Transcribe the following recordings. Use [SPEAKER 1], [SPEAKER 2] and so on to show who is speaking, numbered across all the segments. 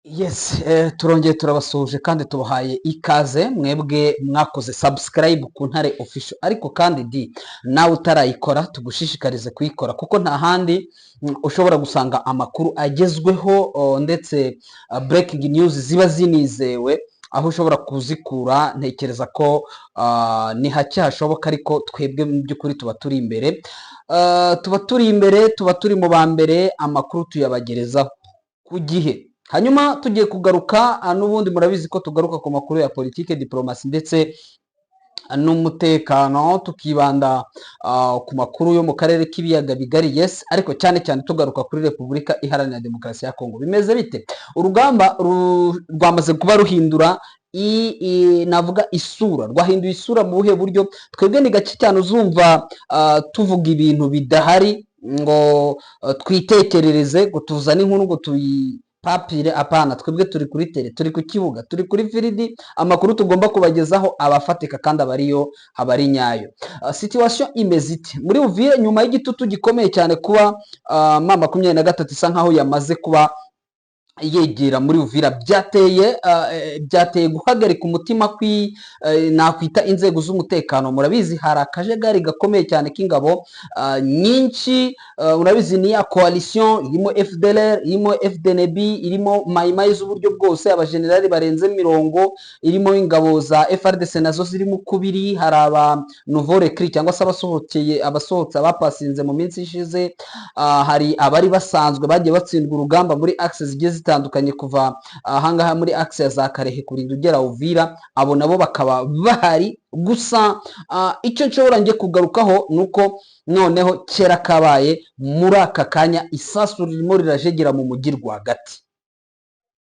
[SPEAKER 1] Yes, turongeye turabasuhuje kandi tubahaye ikaze mwebwe mwakoze subscribe ku Ntare Official. Ariko kandi di nawe utarayikora, tugushishikarize kuyikora, kuko nta handi ushobora gusanga amakuru agezweho ndetse breaking news ziba zinizewe. Aho ushobora kuzikura, ntekereza ko ni hake hashoboka, ariko twebwe mu by'ukuri tuba turi imbere. Tuba turi imbere, tuba turi mu ba mbere, amakuru tuyabagerezaho ku gihe. Hanyuma tugiye kugaruka, n'ubundi murabizi ko tugaruka ku makuru ya politike, diplomasi ndetse n'umutekano, tukibanda ku makuru yo mu karere k'ibiyaga bigari, yes, ariko cyane cyane tugaruka kuri Repubulika Iharanira Demokarasi ya Kongo. Bimeze bite? Urugamba rwamaze kuba ruhindura navuga isura. Rwahinduye isura mu buhe buryo? Twebwe ni gake cyane uzumva tuvuga ibintu bidahari ngo twitekerereze, ngo tuzane inkuru ngo tuyipapire. Apana, twebwe turi kuri terrain, turi ku kibuga, turi kuri field. Amakuru tugomba kubagezaho abafatika kandi aba ariyo, aba ari nyayo. Situation imeze ite muri Uvira nyuma y'igitutu gikomeye cyane, kuba M23 isa nkaho yamaze kuba yegera muri Uvira? Byateye guhagarika umutima kwi nakwita inzego z'umutekano. Murabizi, hari akajagari gakomeye cyane k'ingabo nyinshi. Murabizi, ni ya coalition irimo FDLR, irimo FDNB, irimo Mayimayi z'uburyo bwose, abajenerali barenze mirongo, irimo ingabo za FARDC nazo zirimo kubiri. Hari aba nouveau recrue cyangwa se abasohokeye, abasohotse, abapasinze mu minsi ishize, hari abari basanzwe bagiye batsindwa urugamba muri axe zigiye zitandukanye, kuva ahangaha muri axe ya za Karehe kurinda ugera Uvira, abo nabo bakaba bahari. Gusa icyo nshobora njye kugarukaho ni uko noneho kera kabaye, muri aka kanya isasu ririmo rirajegera mu mujyi rwagati.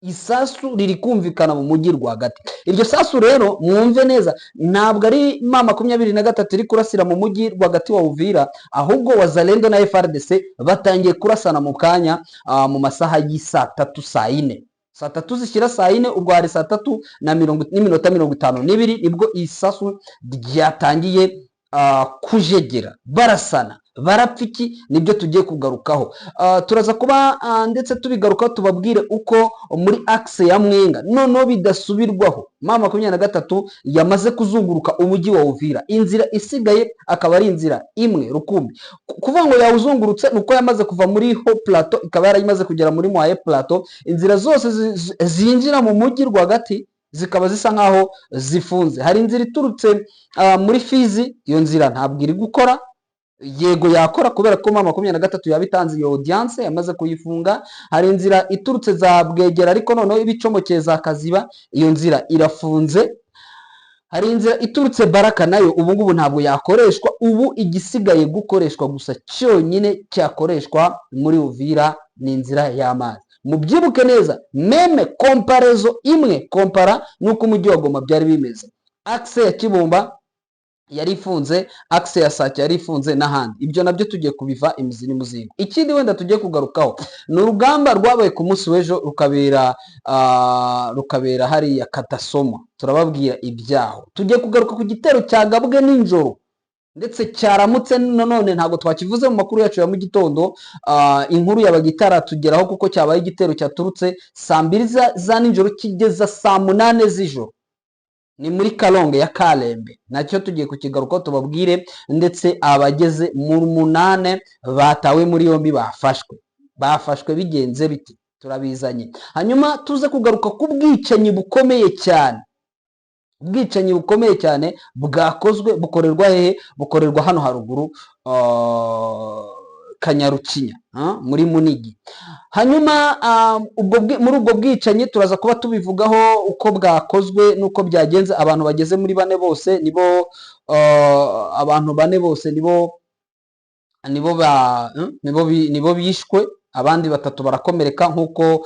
[SPEAKER 1] Isasu riri kumvikana mu mujyi rwagati. Iryo sasu rero, mwumve neza, ntabwo ari M23 iri kurasira mu mujyi rwagati wa Uvira, ahubwo Wazalendo na FARDC batangiye kurasana mu kanya, mu masaha y'isaa tatu, saa yine, saa tatu zishyira saa yine. Ubwo hari saa tatu na mirongo n'iminota 52 nibwo isasu ryatangiye kujegera. Barasana, barapfa iki? Nibyo tugiye kugarukaho. Turaza kuba ndetse tubigarukaho, tubabwire uko muri axe ya Mwenga noneho bidasubirwaho M23 yamaze kuzunguruka umujyi wa Uvira, inzira isigaye akaba ari inzira imwe rukumbi. Kuvuga ngo yawuzungurutse ni uko yamaze kuva muri haut plateau, ikaba yarayimaze kugera muri moyen plateau. Inzira zose zinjira mu mujyi rwagati zikaba zisa nkaho zifunze. Hari inzira iturutse muri Fizi, iyo nzira ntabwo iri gukora. Yego, yakora kubera ko M23 yaba itanze iyo audience, yamaze kuyifunga. Hari inzira iturutse za Bwegera, ariko noneho ibicomokeye za Kaziba, iyo nzira irafunze. Hari inzira iturutse Baraka, nayo ubu ngubu ntabwo yakoreshwa. Ubu igisigaye gukoreshwa gusa cyonyine cyakoreshwa muri Uvira ni inzira y'amazi. Mubyibuke neza, même comparaison imwe, compara n'uko umujyi wa Goma byari bimeze. Axe ya Kibumba yari ifunze, axe ya Sake yari ifunze n'ahandi. Ibyo nabyo tugiye kubiva imizi n'umuzingo. Ikindi wenda tugiye kugarukaho ni urugamba rwabaye ku munsi w'ejo, rukabera hariya Katasoma. Turababwira ibyaho. Tugiye kugaruka ku gitero cyagabwe nijoro ndetse cyaramutse nanone, ntabwo twakivuze mu makuru yacu ya mu gitondo. Inkuru yabaga itaratugeraho, kuko cyabaye igitero cyaturutse saa mbiri za nijoro kigeza saa munane z'ijoro, ni muri Kalonge ya Karembe. Nacyo tugiye kukigarukaho, tubabwire ndetse abageze mu munane batawe muri yombi, bafashwe bigenze biti? Turabizanye. Hanyuma tuze kugaruka ku bwicanyi bukomeye cyane, ubwicanyi bukomeye cyane bwakozwe. Bukorerwa hehe? Bukorerwa hano haruguru, Kanyarukinya, muri Munigi. Hanyuma muri ubwo bwicanyi turaza kuba tubivugaho uko bwakozwe n'uko byagenze. Abantu bageze muri bane bose nibo, abantu bane bose nibo ba nibo nibo bishwe, abandi batatu barakomereka, nk'uko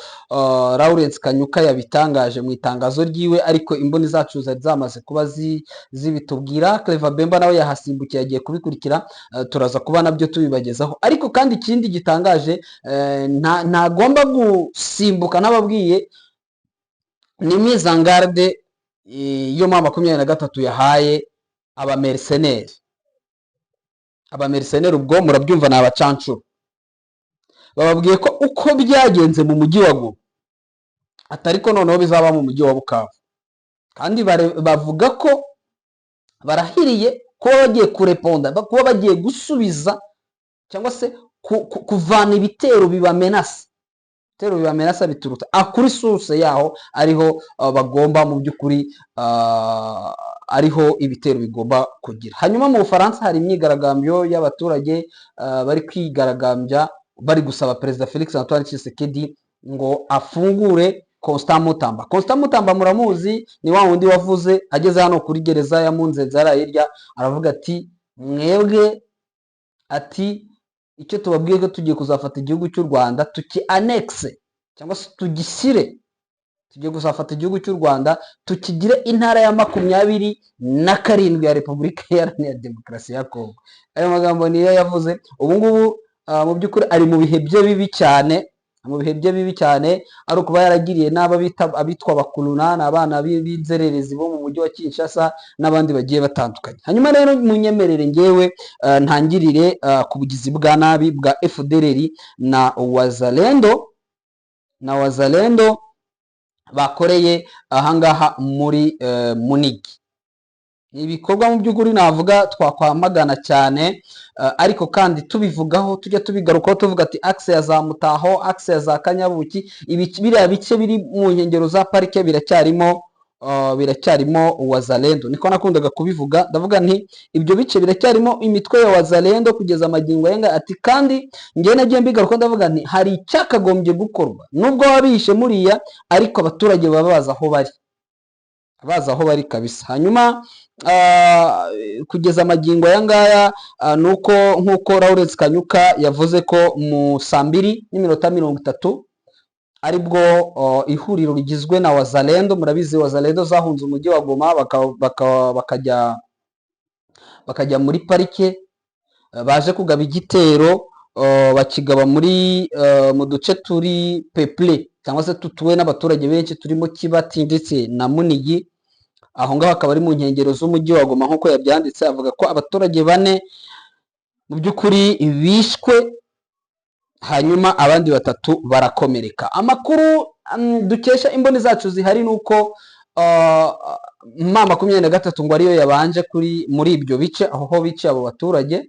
[SPEAKER 1] Lawrence Kanyuka yabitangaje mu itangazo ryiwe. Ariko imboni zacu zari zamaze kuba zibitubwira. Clever Bemba nawe yahasimbukiye, agiye kubikurikira. Turaza kuba nabyo tubibagezaho. Ariko kandi ikindi gitangaje, ntagomba gusimbuka n'ababwiye, ni mise en garde yo M23 yahaye abamercenaires. Abamercenaires ubwo murabyumva ni abacancuro. Bababwiye ko uko byagenze mu mujyi wa Goma, Atari ko noneho bizaba mu mujyi wa Bukavu. Kandi bavuga ko barahiriye kuba bagiye kureponda, kuba bagiye gusubiza cyangwa se kuvana ibitero bibamenasa. Ibitero bibamenasa biturutse kuri source yaho ariho bagomba mu by'ukuri ariho ibitero bigomba kugira. Hanyuma mu Bufaransa hari imyigaragambyo y'abaturage bari kwigaragambya, bari gusaba Perezida Felix Antoine Tshisekedi ngo afungure Constant Mutamba. Constant Mutamba muramuzi, ni wa wundi wavuze ageze hano kuri gereza ya Munzenze hariya hirya, aravuga ati: "Mwebwe," ati, "icyo tubabwiye ko tugiye kuzafata igihugu cy'u Rwanda tuki annexe cyangwa se tugishyire, tugiye kuzafata igihugu cy'u Rwanda tukigire intara ya 27 ya Repubulika Iharanira Demokarasi ya Kongo." Ayo magambo niyo yavuze. Ubu ngubu mu by'ukuri ari mu bihe bye bibi cyane, mu bihe bye bibi cyane, ari ukuba yaragiriye n'aba bita abitwa bakuruna, ni abana b'inzererezi bo mu mujyi wa Kinshasa n'abandi bagiye batandukanye. Hanyuma rero munyemerere ngewe ntangirire ku bugizi bwa nabi bwa FDLR na Wazalendo bakoreye ahangaha muri Munigi. Ni ibikorwa mu by'ukuri navuga twakwamagana cyane, ariko kandi tubivugaho, tujya tubigarukaho, tuvuga ati axe ya za Mutaho, axe ya za Kanyabuki, biriya bice biri mu nkengero za parike biracyarimo Wazalendo. Niko nakundaga kubivuga, ndavuga nti ibyo bice biracyarimo imitwe ya Wazalendo kugeza amagingo aya. Ati kandi njyewe nagiye mbigaruka, ndavuga nti hari icyakagombye gukorwa, nubwo waba bihishe muriya, ariko abaturage baba bazi aho bari, bazi aho bari kabisa. Hanyuma kugeza amagingo aya ngaya ni uko nk'uko Lawrence Kanyuka yavuze ko mu saa 2:30 aribwo ihuriro rigizwe na Wazalendo. Murabizi, Wazalendo zahunze umujyi wa Goma bakajya muri parike, baje kugaba igitero, bakigaba muri mu duce turi peuplé cyangwa se tutuwe n'abaturage benshi, turimo Kibati ndetse na Munigi. Aho ngaho akaba ari mu nkengero z'umujyi wa Goma. Nk'uko yabyanditse, avuga ko abaturage bane mu by'ukuri bishwe, hanyuma abandi batatu barakomereka. Amakuru dukesha imboni zacu zihari ni uko M23 ngo ariyo yabanje kuri muri ibyo bice aho ho biciye abo baturage.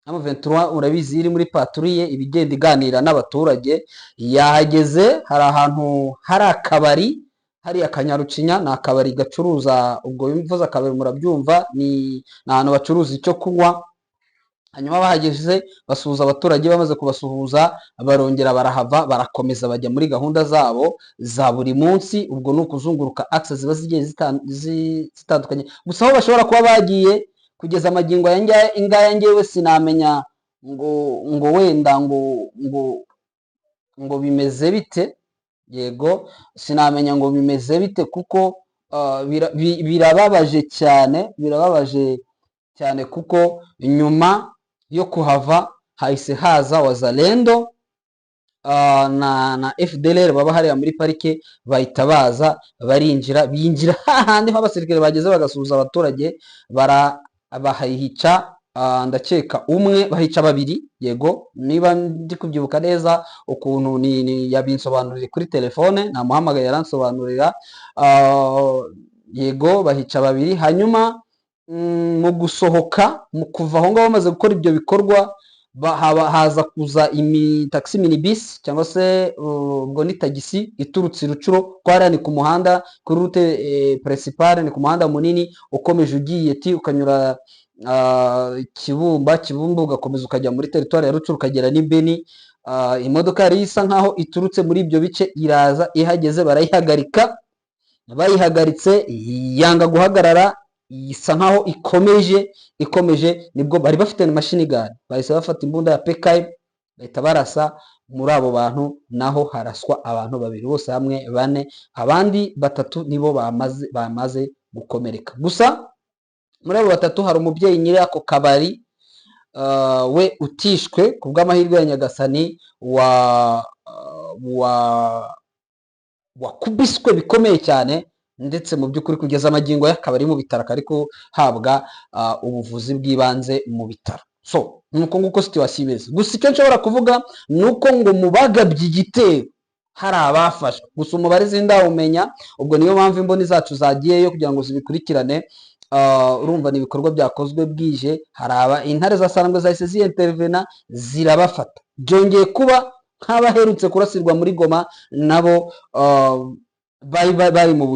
[SPEAKER 1] M23 urabizi iri muri patrouille, ibigenda iganira n'abaturage. Yahageze, hari ahantu hari akabari hariya Kanyarucinya, ni akabari gacuruza, ubwo mvuze akabari murabyumva, ni ahantu bacuruza icyo kunywa. Hanyuma bahageze basuhuza abaturage, bamaze kubasuhuza barongera barahava, barakomeza bajya muri gahunda zabo za buri munsi. Ubwo ni ukuzunguruka axe ziba zigiye zitandukanye. Gusa aho bashobora kuba bagiye kugeza amagingo aya ngaya ngewe sinamenya ngo wenda ngo bimeze bite. Yego, sinamenya ngo bimeze bite, kuko birababaje cyane, birababaje cyane, kuko nyuma yo kuhava hahise haza Wazalendo na FDLR baba hariya muri parike, bahita baza barinjira, binjira hahandi ho abasirikare bageze bagasuhuza abaturage, bara bahica ndakeka umwe, bahica babiri. Yego, niba ndi kubyibuka neza ukuntu ni yabinsobanuriye kuri telefone, namuhamagaye aransobanurira. Yego, bahica babiri. Hanyuma mu gusohoka, mu kuva aho ngaho bamaze gukora ibyo bikorwa, haza kuza imi taxi minibus cyangwa se ubwo ni tagisi iturutse i Rutshuru, ko hariya ni ku muhanda kuri route principale, ni ku muhanda munini ukomeje ugiye ti ukanyura Kibumba, ugakomeza ukajya muri teritwari ya Rutshuru, ukagera n'i Beni. Imodoka yari isa nkaho iturutse muri ibyo bice iraza, ihageze barayihagarika, bayihagaritse yanga guhagarara, isa nkaho ikomeje. Nibwo bari bafite na machine gun, bahise bafata imbunda ya PKM, bahita barasa muri abo bantu, naho haraswa abantu babiri, bose hamwe bane, abandi batatu nibo bamaze gukomereka. Gusa muri abo batatu hari umubyeyi nyiri ako kabari we utishwe ku bw'amahirwe ya Nyagasani, wa wa wakubiswe bikomeye cyane, ndetse mu by'ukuri kugeza amagingo ye akaba ari mu bitaro, akaba ari guhabwa ubuvuzi bw'ibanze mu bitaro. So nuko nguko situation imeze. Gusa icyo nshobora kuvuga ni uko ngo mu bagabye igitero Hari abafashwe, gusa umubare sindawumenya. Ubwo niyo mpamvu imboni zacu zagiyeyo kugira ngo zibikurikirane. Urumva ni ibikorwa byakozwe bwije. Hari aba intare za Sarangwe zahise ziyentervena, zirabafata. Byongeye kuba nk'abaherutse kurasirwa muri Goma, nabo bari mu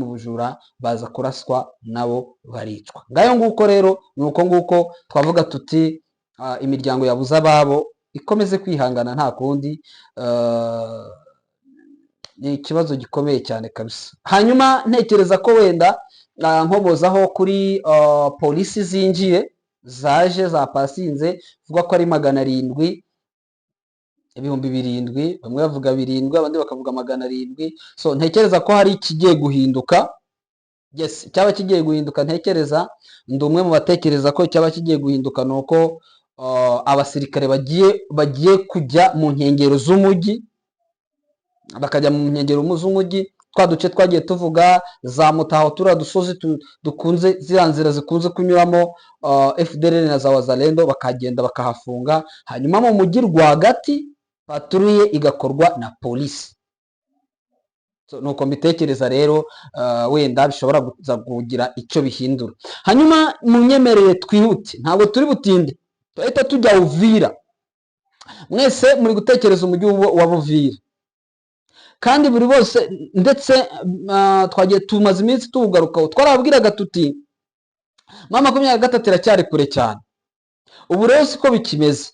[SPEAKER 1] bujura, baza kuraswa, nabo baricwa. Ngayo nguko rero, ni uko nguko twavuga tuti imiryango yabuze ababo ikomeze kwihangana, nta kundi. Ni ikibazo gikomeye cyane kabisa. Hanyuma ntekereza ko wenda nkomozaho kuri polisi zinjiye, zaje zapasinze, vuga ko ari 700, 7000, bamwe bavuga 7, abandi bakavuga 700. So ntekereza ko hari ikigiye guhinduka. Yes, cyaba kigiye guhinduka, ntekereza, ndi umwe mu batekereza ko cyaba kigiye guhinduka, ni uko abasirikare bagiye kujya mu nkengero z'umujyi, bakajya mu nkengero z'umujyi, twa duce twagiye tuvuga za Mutaho, turiya dusozi dukunze, ziriya nzira zikunze kunyuramo FDLR na za Wazalendo, bakagenda bakahafunga. Hanyuma mu mujyi rwagati patrouille igakorwa na polisi. So, nuko mbitekereza rero, wenda bishobora kuza kugira icyo bihindura. Hanyuma munyemerere twihute, ntabwo turi butinde, turahita tujya Uvira. Mwese muri gutekereza umujyi wa Buvira, kandi buri bose ndetse twagiye tumaze iminsi tuwugarukaho, twarababwiraga tuti M23 iracyari kure cyane. Ubu rero siko bikimeze,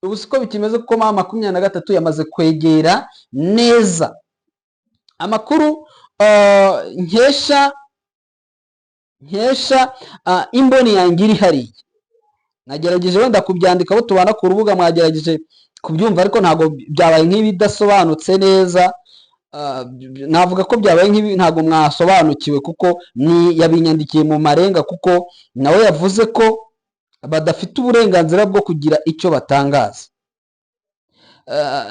[SPEAKER 1] ubu siko bikimeze, kuko M23 yamaze kwegera neza. Amakuru nkesha imboni yanjye iri hariya, nagerageje wenda kubyandika, abo tubana ku rubuga mwagerageje kubyumva, ariko ntabwo byabaye nk'ibidasobanutse neza. Navuga ko byabaye nk'ibi ntabwo mwasobanukiwe, kuko ni yabinyandikiye mu marenga, kuko nawe yavuze ko badafite uburenganzira bwo kugira icyo batangaza.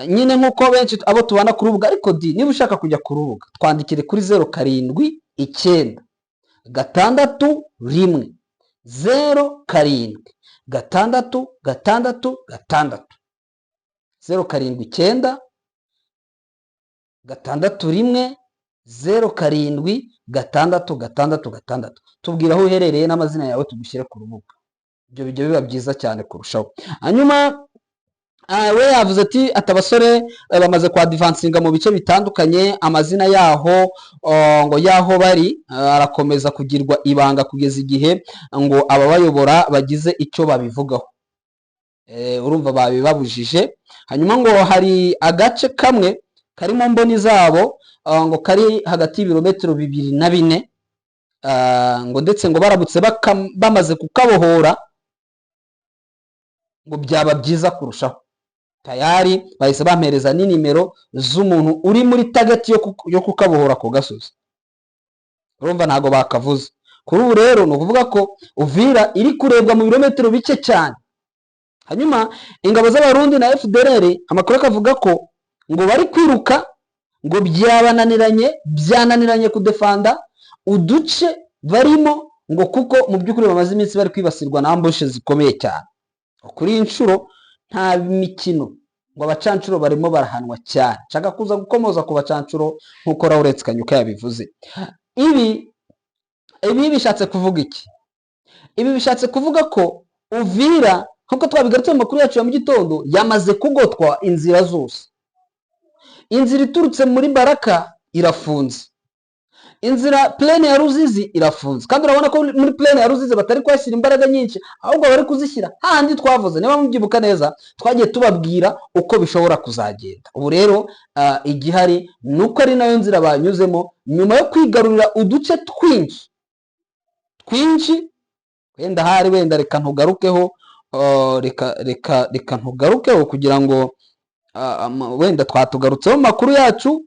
[SPEAKER 1] Nyine nk'uko benshi abo tubana ku rubuga, ariko di niba ushaka kujya ku rubuga, twandikire kuri 0796107666, 0796610766. Tubwira aho uherereye n'amazina yawe, tugushyire ku rubuga. Ibyo bijya biba byiza cyane kurushaho. Hanyuma we yavuze ati abasore bamaze kwadivansinga mu bice bitandukanye, amazina yaho ngo yaho bari arakomeza kugirwa ibanga kugeza igihe ngo ababayobora bagize icyo babivugaho. Urumva babibabujije. Hanyuma ngo hari agace kamwe kari mu mboni zabo, ngo kari hagati y'ibirometero 2 na 4, ngo ndetse ngo baramutse bamaze kukabohora ngo byaba byiza kurushaho. Tayari bahise bampereza n'inimero z'umuntu uri muri target yo kukabohora ako gasozi. Urumva ntabwo bakavuze. Kuri ubu rero ni ukuvuga ko Uvira iri kurebwa mu birometero bike cyane. Hanyuma ingabo z'Abarundi na FDLR, amakuru akavuga ko ngo bari kwiruka, ngo byananiranye kudefanda uduce barimo, ngo kuko mu by'ukuri bamaze iminsi bari kwibasirwa na ambushe zikomeye cyane. Kuri iyi nshuro nta mikino, ngo abacancuro barimo barahanwa cyane. Nshaka kuza gukomoza ku bacancuro nk'uko Lawrence Kanyuka yabivuze. Ibi bishatse kuvuga iki? Ibi bishatse kuvuga ko Uvira, nk'uko twabigarutse mu makuru yacu ya mu gitondo, yamaze kugotwa inzira zose. Inzira iturutse muri Baraka irafunze, inzira plaine ya Ruzizi irafunze, kandi urabona ko muri plaine ya Ruzizi batari kuhashyira imbaraga nyinshi, ahubwo bari kuzishyira hahandi twavuze. Niba mubyibuka neza, twagiye tubabwira uko bishobora kuzagenda. Ubu rero igihari ni uko ari nayo nzira banyuzemo nyuma yo kwigarurira uduce twinshi twinshi. Wenda hari wenda reka ntugarukeho, reka ntugarukeho kugira ngo wenda twatugarutseho mu makuru yacu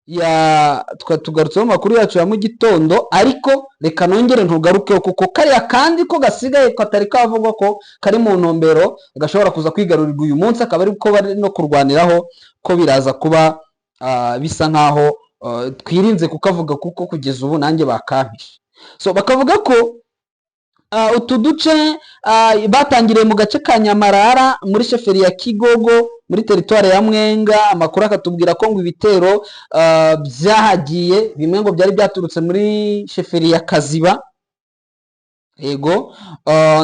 [SPEAKER 1] ya twatugarutseho mu makuru yacu ya mu gitondo, ariko reka nongere ntugarukeho, kuko kariya kandi ko gasigaye katari kavugwa, ko kari mu ntumbero gashobora kuza kwigarurirwa uyu munsi, akaba ari ko bari no kurwaniraho, ko biraza kuba bisa nkaho twirinze kukavuga, kuko kugeza ubu nanjye bakampishe. So bakavuga ko Utu duce batangiriye mu gace ka Nyamarara muri chefferie ya Kigogo, muri territoire ya Mwenga. Amakuru akatubwira ko ngo ibitero byahagiye bimwe ngo byari byaturutse muri chefferie ya Kaziba, yego,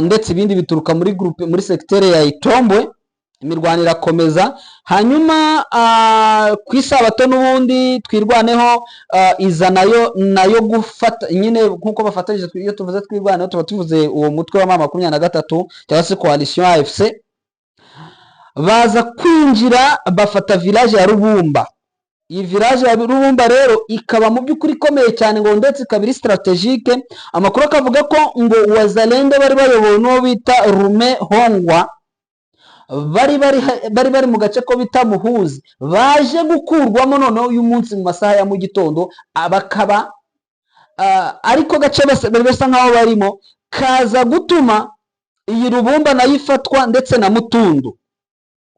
[SPEAKER 1] ndetse ibindi bituruka muri groupe, muri secteur ya Itombwe. Imirwano irakomeza. Hanyuma ku isabato n'ubundi Twirwaneho iza nayo gufata nyine nk'uko bafatanyije. Iyo tuvuze Twirwaneho, tuba tuvuze uwo mutwe wa M23 cyangwa se coalition AFC. Baza kwinjira, bafata village ya Rubumba. Iyi village ya Rubumba rero ikaba mu by'ukuri ikomeye cyane, ngo ndetse ikaba iri stratégique. Amakuru akavuga ko ngo Wazalendo bari bayobowe n'uwo bita Rume Hongwa, bari mu gace ko bita Muhuzi, baje gukurwamo noneho uyu munsi mu masaha ya mu gitondo, bakaba ariko gace bari basa nkaho barimo kaza gutuma iyi Rubumba nayo ifatwa, ndetse na Mutundu,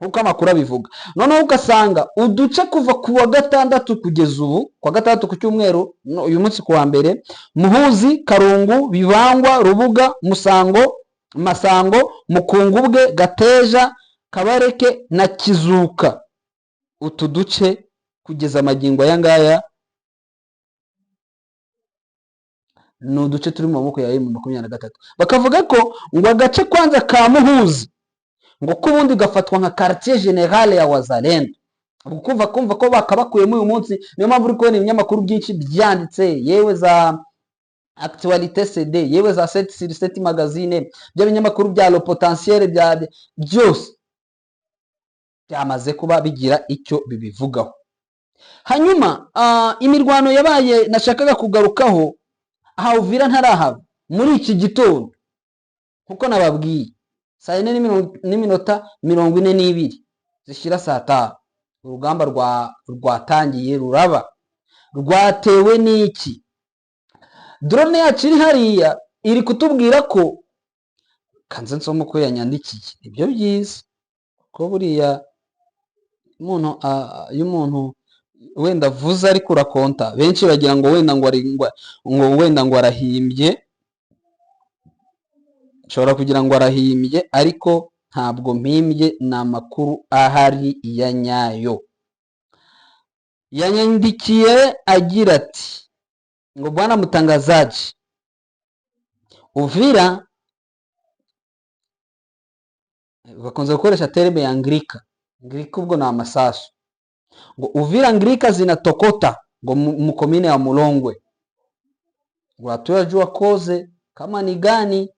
[SPEAKER 1] nk'uko amakuru abivuga. Noneho ugasanga uduce kuva ku wa gatandatu kugeza ubu, ku wa gatandatu, ku cyumweru, uyu munsi ku wa mbere: Muhuzi, Karungu, Bibangwa, Rubuga, Musango, Masango, Mukungubwe, Gateja, Kabareke na Kizuka. Utu duce kugeza amagingo aya ngaya ni uduce turi mu maboko ya M23. Bakavuga ko ngo agace kwanza ka Muhuzi, ngo ko ubundi gafatwa nka quartier général ya Wazalendo. Ubwo kumva ko bakabakuyemo uyu munsi, niyo mpamvu uri kubona ibinyamakuru byinshi byanditse, yewe za Actualité CD, yewe za 7 sur 7 magazine, bya binyamakuru bya Le Potentiel, bya byose byamaze kuba bigira icyo bibivugaho. Hanyuma imirwano yabaye nashakaga kugarukaho aha Uvira ntarahava muri iki gitondo, nkuko nababwiye, saa yine n'iminota 42 zishyira saa tanu, urugamba rwatangiye ruraba. Rwatewe n'iki? Drone yacu iri hariya iri kutubwira ko, kanze nsoma uko yanyandikiye, nibyo byiza, ko buriya umuntu, iyo umuntu wenda avuze ariko urakonta, benshi bagira ngo wenda ngo ari ngo wenda ngo arahimbye. Nshobora kugira ngo arahimbye, ariko ntabwo mpimbye, ni amakuru ahari ya nyayo. Yanyandikiye agira ati ngo: "Bwana mtangazaji, Uvira," bakunze gukoresha terme ya ngirika, ngirika ubwo ni amasasu, ngo "Uvira ngirika zinatokota ngo mu commune ya Mulongwe, ngo hatuyajua cause kama ni gani."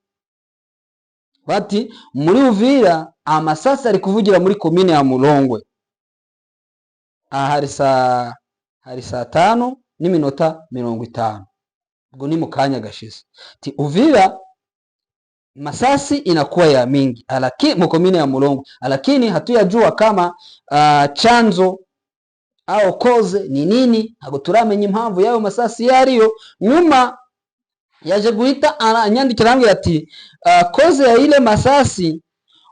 [SPEAKER 1] Bati muri Uvira amasasu ari kuvugira muri komine ya Mulongwe. Aha hari saa 5:50, ubwo ni mu kanya gashize. Ti Uvira masasi inakuwa ya mingi alaki, mu commune ya Mulongwe, lakini hatuyajua kama chanzo au cause ni nini, ntabwo turamenya impamvu y'ayo masasi iyo ariyo. Nyuma yaje guhita anyandikira arambwira ati cause ya ile masasi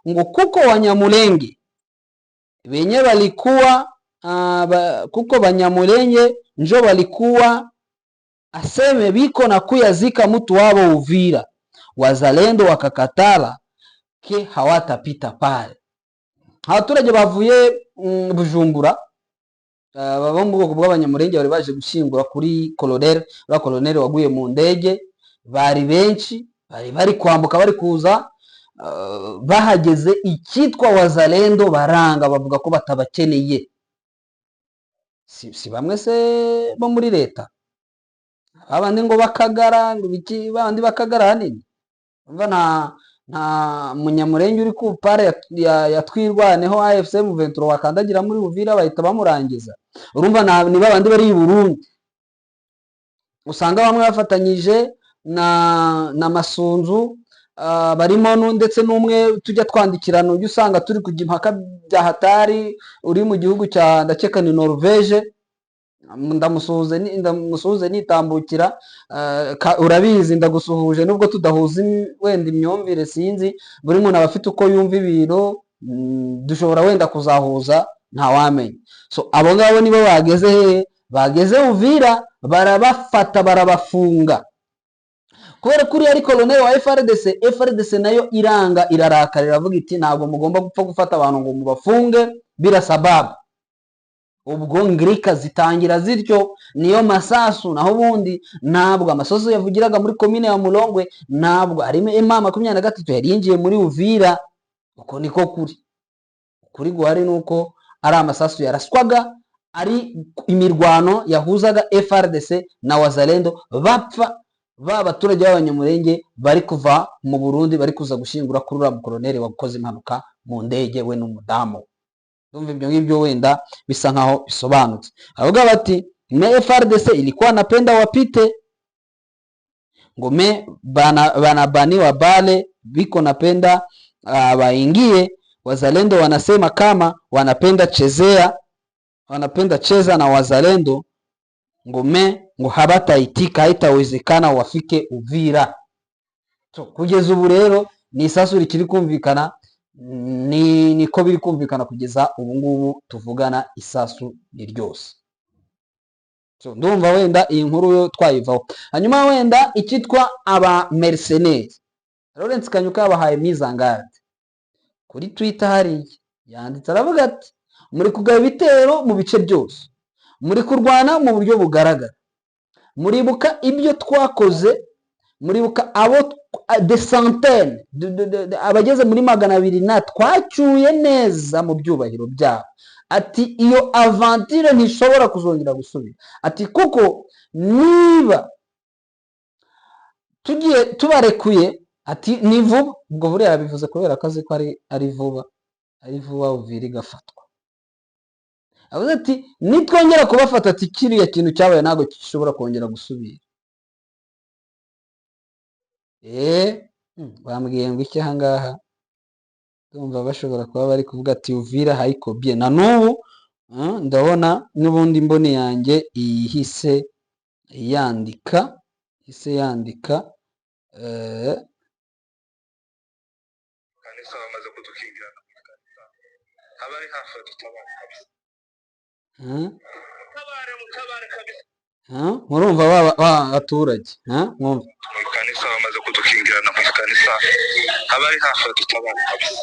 [SPEAKER 1] ngo kuko Wanyamulenge benye walikuwa kuko Banyamulenge njo walikuwa aseme biko na kuyazika mtu wabo Uvira, wazalendo wakakatala que hawatapita pale. Abaturage bavuye Bujumbura, bo mu bwoko bw'Abanyamulenge, bari baje gushyingura kuri colonel, uriya colonel waguye mu ndege. Bari benshi, bari bari kwambuka, bari kuza, bahageze icyitwa Wazalendo baranga, bavuga ko batabakeneye. Si bamwe se bo muri leta, babandi ngo bakagara, ngo ibiki, babandi bakagara hanini. Umva, nta Munyamurenge uri ku pare ya Twirwaneho AFC M23 wakandagira muri Uvira, bahita bamurangiza. Urumva ni babandi bari i Burundi, usanga bamwe bafatanyije na Masunzu, barimo ndetse n'umwe tujya twandikirana, ujya usanga turi kujya impaka bya hatari, uri mu gihugu cya, ndakeka ni Norvege. Ndamusuhuze nitambukira. Urabizi, ndagusuhuje, nubwo tudahuza wenda imyumvire, sinzi, buri muntu aba afite uko yumva ibintu, dushobora wenda kuzahuza, ntawamenya. So abo ngabo nibo bageze hehe? Bageze Uvira, barabafata, barabafunga. Kubera ko uriya ari koloneli wa FARDC, FARDC nayo iranga, irarakara, iravuga iti: "Ntabwo mugomba gupfa gufata abantu ngo mubafunge bila sababu." Ubwo ngirika zitangira zityo, niyo masasu. Naho ubundi ntabwo amasasu yavugiraga muri komine ya Mulongwe, ntabwo harimo M23 yari yinjiye muri Uvira. Uko niko kuri. Ukuri guhari ni uko ari amasasu yaraswaga, ari imirwano yahuzaga FARDC na Wazalendo, bapfa ba baturage b'Abanyamurenge bari kuva mu Burundi, bari kuza gushyingura kuri uriya mukoroneri wakoze impanuka mu ndege, we n'umudamu. Ndumva ibyo ngibyo wenda bisa nkaho bisobanutse. Avuga bati: "Mais FARDC ilikuwa napenda wapite ngo mais banabaniwa bale biko napenda waingie. Wazalendo wanasema kama wanapenda chezea, wanapenda cheza na wazalendo ngo mais ngo habataitika, haitawezekana wafike Uvira." So, kugeza ubu rero ni isasu rikiri kumvikana, ni niko biri kumvikana kugeza ubu ngubu tuvugana, isasu ni ryose. So, ndumva wenda iyi nkuru yo twayivaho. Hanyuma wenda icyitwa aba mercenaires, Lawrence Kanyuka yabahaye mise en garde kuri Twitter. Hariya yanditse aravuga ati: "Muri kugaba ibitero mu bice byose, muri kurwana mu buryo bugaragara, muribuka ibyo twakoze, muribuka abo de centaine, abageze muri 200 na twacyuye neza mu byubahiro byabo." Ati: "Iyo aventure ntishobora kuzongera gusubira." Ati: "Kuko niba tugiye tubarekuye," ati, "ni vuba." Ubwo buriya yabivuze kubera ko azi ko ari vuba, ari vuba Uvira igafatwa. Avuze ati: "Nitwongera kubafata," ati, "kiriya kintu cyabaye ntabwo gishobora kongera gusubira." Bambwiye ngo iki ahangaha? Ndumva bashobora kuba bari kuvuga ati: "Uvira haiko bien." Na n'ubu ndabona n'ubundi imboni yanjye ihise yandika, ihise yandika.
[SPEAKER 2] Kanisa bamaze kudukingirana, abari hafi badutabare kabisa. Mutabare, mutabare kabisa.
[SPEAKER 1] Murumva ba baturage, mwumva.
[SPEAKER 2] Mu kanisa bamaze kudukingirana, mu kanisa, abari hafi badutabare kabisa.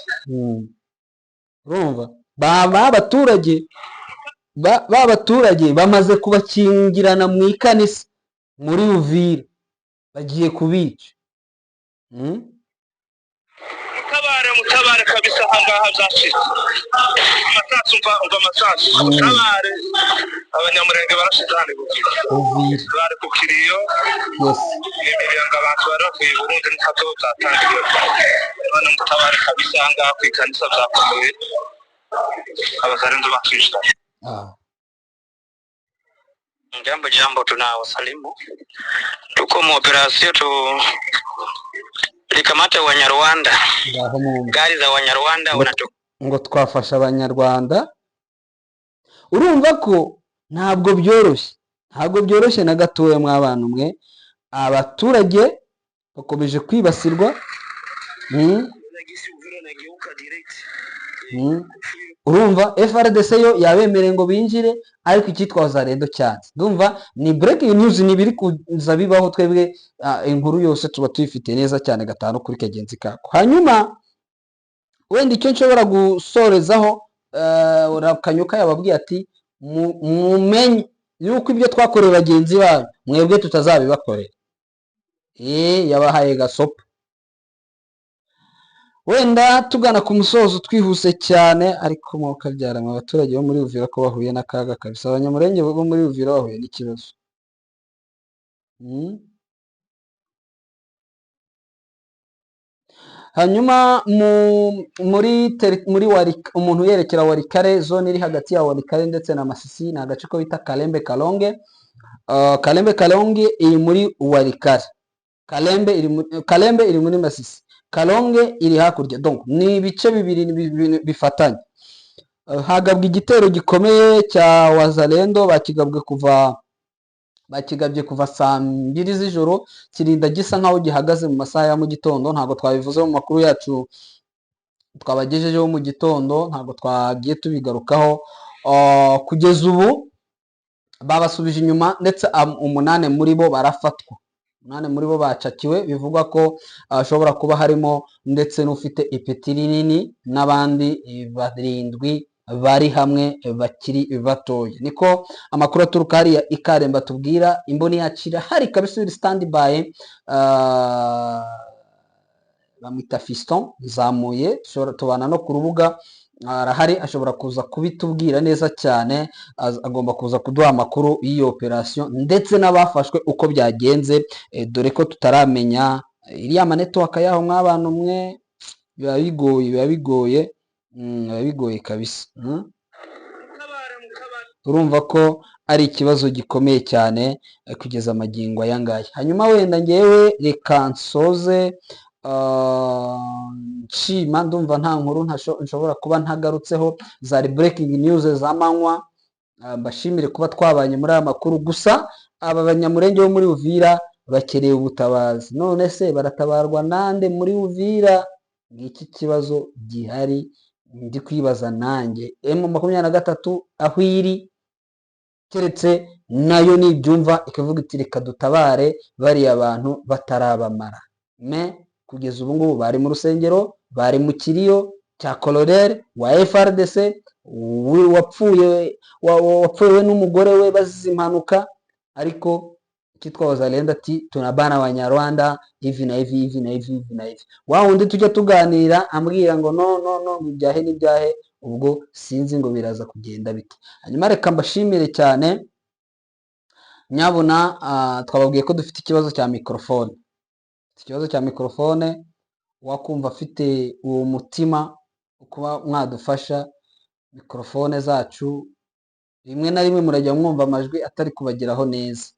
[SPEAKER 1] Urumva ba baturage, ba baturage bamaze kubakingirana mu ikanisa muri Uvira, bagiye kubica.
[SPEAKER 2] Mutabare, mutabare kabisa, ahangaha byacitse. Amasasu, umva, umva amasasu. Mutabare, Abanyamurenge barashize hano i Buvira.
[SPEAKER 1] Uvira.
[SPEAKER 2] Bari ku kiriyo. Imiryango, abantu bari bavuye i Burundi, ntabwo byatangiriye. None mutabare kabisa, ahangaha ku ikanisa byakomeye, Abazalendo batwishyura.
[SPEAKER 3] Jambo jambo, tunawasalimu. Tuko mu operasio tu likamata Wanyarwanda,
[SPEAKER 1] Ngaho mwumva.
[SPEAKER 3] gari za Wanyarwanda wanatoka
[SPEAKER 1] Ngo twafasha Abanyarwanda. Urumva ko ntabwo byoroshye, ntabwo byoroshye na gatoya mw'abantu mwe. Abaturage bakomeje kwibasirwa. Urumva FARDC yo yabemereye ngo binjire, ariko icyitwa Wazalendo cyanze. Ndumva ni breaking news, ni ibiri kuza bibaho. Twebwe inkuru yose tuba tuyifite neza cyane, gatanu kuri kagenzi kako. Hanyuma wenda icyo nshobora gusorezaho, Kanyuka yababwiye ati: "Mumenye yuko ibyo twakoreye bagenzi banyu mwebwe tutazabibakorera." Yabahaye gasopo. Wenda tugana ku musozo twihuse cyane, ariko mwuka byarama abaturage bo muri Uvira ko bahuye n'akaga kabisa. Abanyamurenge bo muri Uvira bahuye n'ikibazo. Hanyuma muri umuntu yerekera Walikale, zone iri hagati ya Walikale ndetse na Masisi, ni agace ko bita Kalembe Kalonge. Kalembe Kalonge iri muri Walikale, Kalembe iri muri Masisi, Kalonge iri hakurya. Donc ni ibice bibiri bifatanye. Hagabwa igitero gikomeye cya Wazalendo, bakigabye kuva saa 2 z'ijoro, kirinda gisa nkaho gihagaze mu masaha ya mu gitondo. Ntabwo twabivuze mu makuru yacu twabagejejeho mu gitondo, ntabwo twagiye tubigarukaho. Kugeza ubu babasubije inyuma, ndetse 8 muri bo barafatwa. 8 muri bo bacakiwe, bivugwa ko hashobora kuba harimo ndetse n'ufite ipeti rinini n'abandi 7 bari hamwe bakiri batoya. Niko amakuru aturuka hariya ikaremba tubwira. Imboni yacu irahari kabisa, iri stand by. Bamwita Fiston Nzamuye, tubana no ku rubuga, arahari, ashobora kuza kubitubwira neza cyane. Agomba kuza kuduha amakuru y'iyo operation ndetse n'abafashwe uko byagenze, dore ko tutaramenya iriya ma network yaho. Mw'abantu mwe, biba bigoye, biba bigoye, biba bigoye kabisa. Urumva ko ari ikibazo gikomeye cyane kugeza amagingo aya ngaya. Hanyuma wenda ngewe reka nsoze nshima. Ndumva nta nkuru nshobora kuba ntagarutseho, zari breaking news z'amanywa. Mbashimire kuba twabanye muri aya makuru. Gusa aba Banyamurenge bo muri Uvira bakeneye ubutabazi. None se baratabarwa nande muri Uvira? Ngiki kibazo gihari ndi kwibaza nanjye. M23 aho iri, keretse nayo nibyumva ikavuga iti: "Reka dutabare bariya bantu batarabamara." Me kugeza ubu ngubu bari mu rusengero, bari mu kiriyo cya colonel wa FARDC wapfuye, wapfuye we n'umugore we bazize impanuka. Ariko cyitwa Wazalendo ati: "Tunabana Abanyarwanda hivi na hivi, hivi na hivi, hivi na hivi." Wa wundi tujya tuganira ambwira ngo: "No, no, no, ngo ibyahe n'ibyahe." Ubwo sinzi ngo biraza kugenda bite. Hanyuma reka mbashimire cyane nyabuna. Twababwiye ko dufite ikibazo cya microphone, ikibazo cya microphone. Wakumva afite uwo mutima kuba mwadufasha microphone zacu, rimwe na rimwe murajya mwumva amajwi atari kubageraho neza.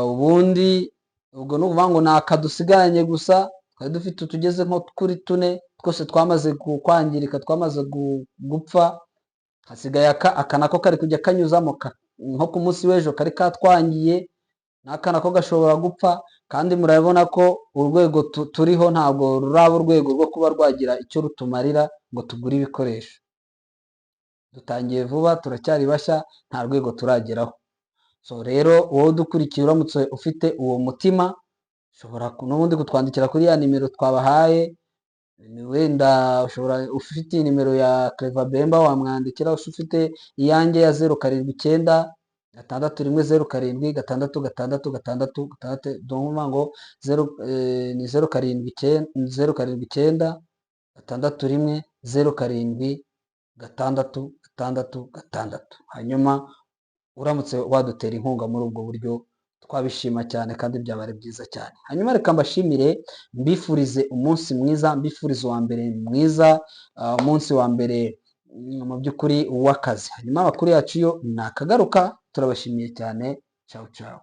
[SPEAKER 1] Ubundi ubwo ni ukuvuga ngo ni aka dusigaranye gusa. Twari dufite utugeze nko kuri tune, twose twamaze kwangirika, twamaze gupfa. Hasigaye aka. Aka nako kari kujya kanyuzamo nko ku munsi w'ejo kari katwangiye, n'aka nako gashobora gupfa. Kandi murabona ko urwego turiho ntabwo ruraba urwego rwo kuba rwagira icyo rutumarira ngo tugure ibikoresho. Dutangiye vuba, turacyari bashya, nta rwego turageraho. So rero wowe udukurikiye, uramutse ufite uwo mutima, ushobora n'ubundi kutwandikira kuri ya nimero twabahaye. Wenda ushobora ufite nimero ya Clever Bemba wamwandikira, ufite iyanjye ya 0796 1076 666. Ndumva ngo zero ni 079, 0796 1076 6. Hanyuma uramutse wadutera inkunga muri ubwo buryo twabishima cyane kandi byaba ari byiza cyane. Hanyuma reka mbashimire, mbifurize umunsi mwiza, mbifurize uwa mbere mwiza, umunsi wa mbere mu by'ukuri w'akazi. Hanyuma amakuru yacu yo ni akagaruka. Turabashimiye cyane. Ciao ciao.